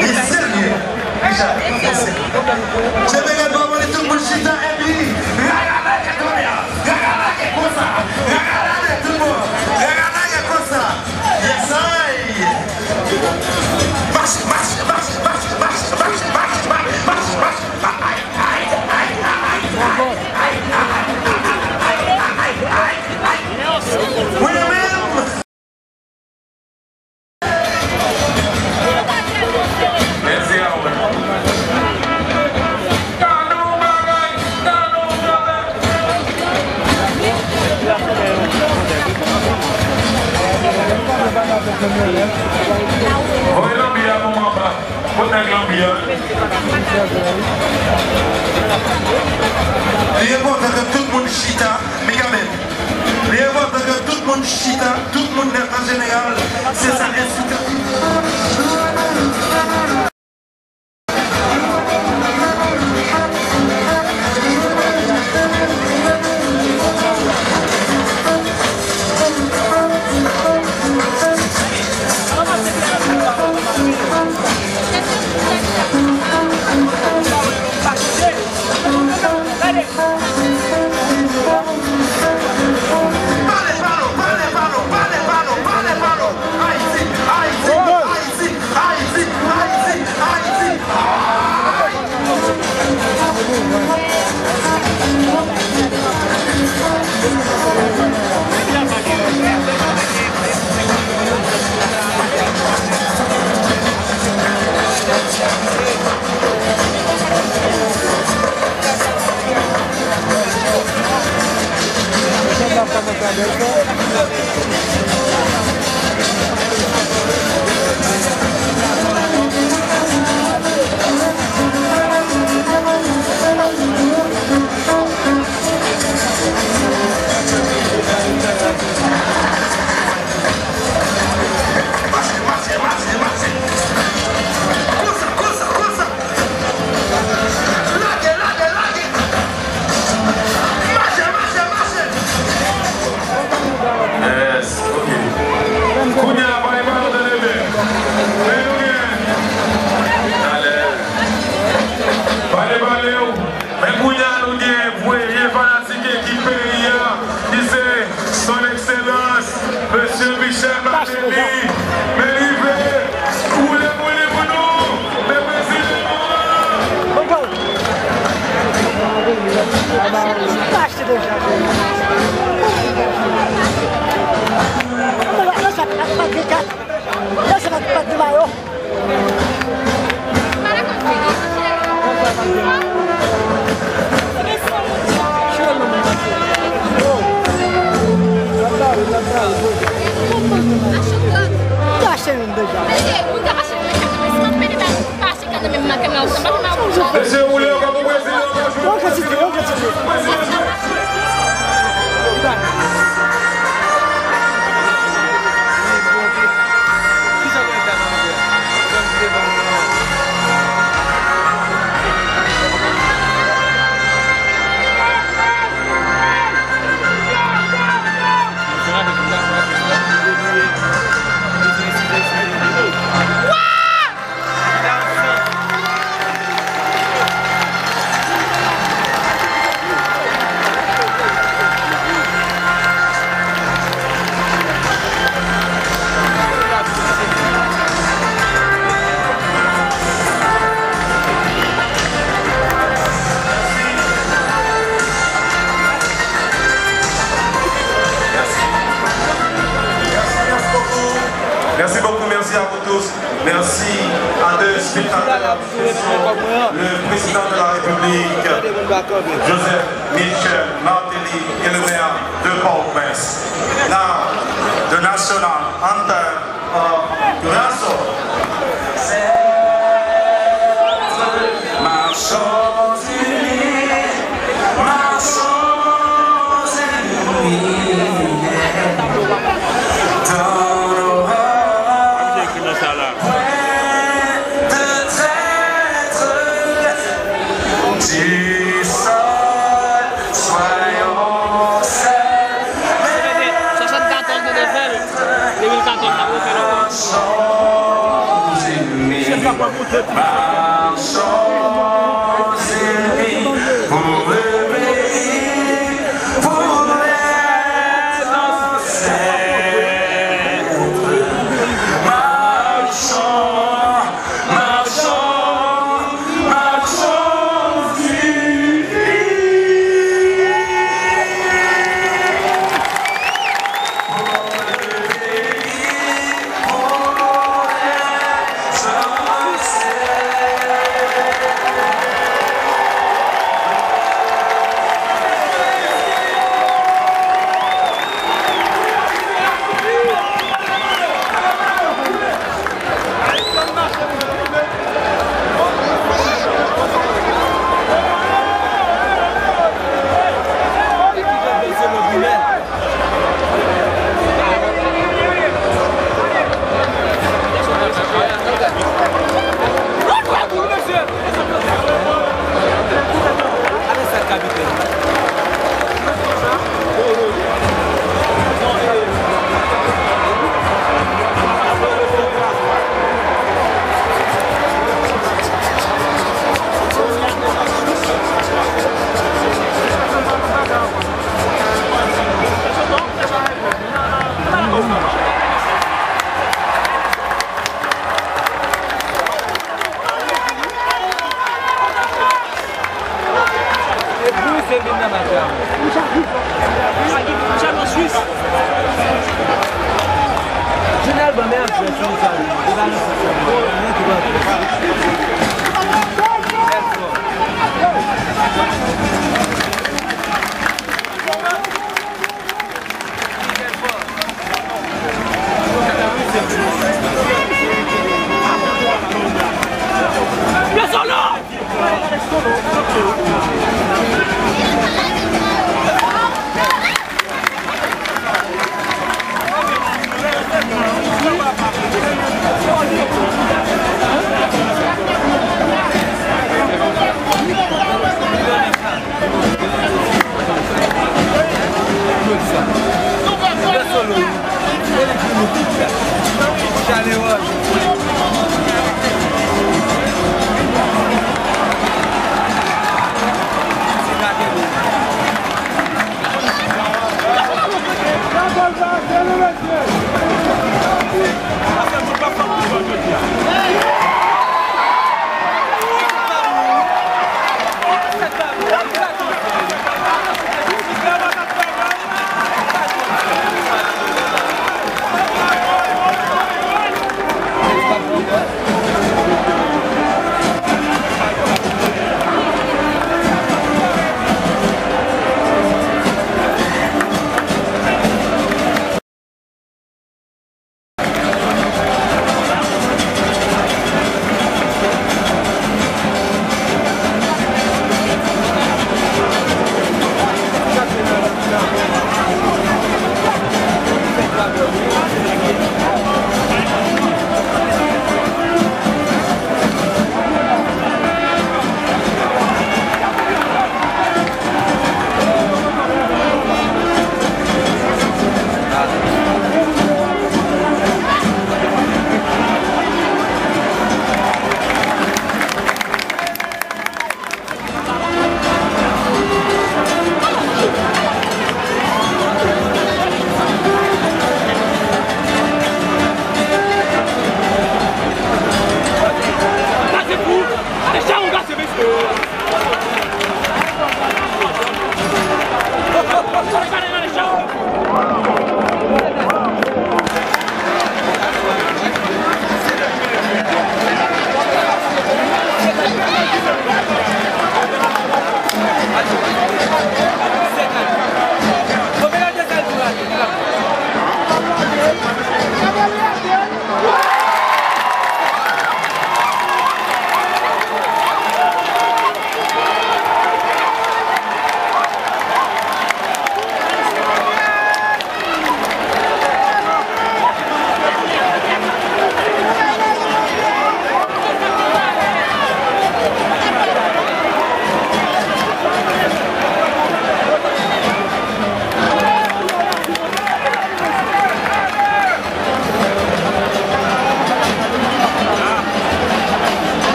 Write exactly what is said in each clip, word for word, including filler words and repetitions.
Li serye. Deja, li serye. Cheve gad bò, mande tout moun chita, epi ragade konsa, ragade konsa, ragade tout moun, ragade konsa. Yes I. Mache, mache, mache. Wi, menm. Mèsi a ou menm. Gade yon bagay, gade yon bagay. Voye lanbi a pou m anba. Kot nèg lanbi a? Li enpòtan ke tout moun chita, Migamèt. Li enpòtan ke tout moun chita, tout moun nèt an jeneral, se sa ensitan. Pale, pale, pale, pale, pale, pale, pale, pale. Ayiti, Ayiti, Ayiti, Ayiti, Ayiti, Ayiti. Mache, mache, mache, mache. Konsa, konsa, konsa. Lage, lage, lage. Mache, mache, mache. Yes, ok. Kounye a, pale, pale, tande byen. Men nou gen. Talè. Pale, pale, w. Men kounye a, nou gen vye fanatik ekip peyi a, ki se Son Ekselans, Mesye Michel Martelly. Men rive, woule pou li pou nou, men prezidan nou an. Mesye, woule ankò pou prezidan, bonjou. Yon kantite, yon kantite. Merci beaucoup, merci à vous tous. Merci à deux spectateurs qui sont le président de la République. Joseph Michel Martelly est le maire de Port-au-Prince. Now, the national anthem of Curaçao. Marchons unis, marchons unis, dans nos rangs, point de traître, du sol, soyons seuls. Swasannkatòz nou te fè l, de mil katòz n ap refè l ankò. Marchons unis, marchons unis pour le pays, pour les ancêtres. Marchons, marchons, marchons unis.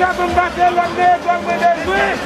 Sa pou m pase lòm de zòn mwen bezwen.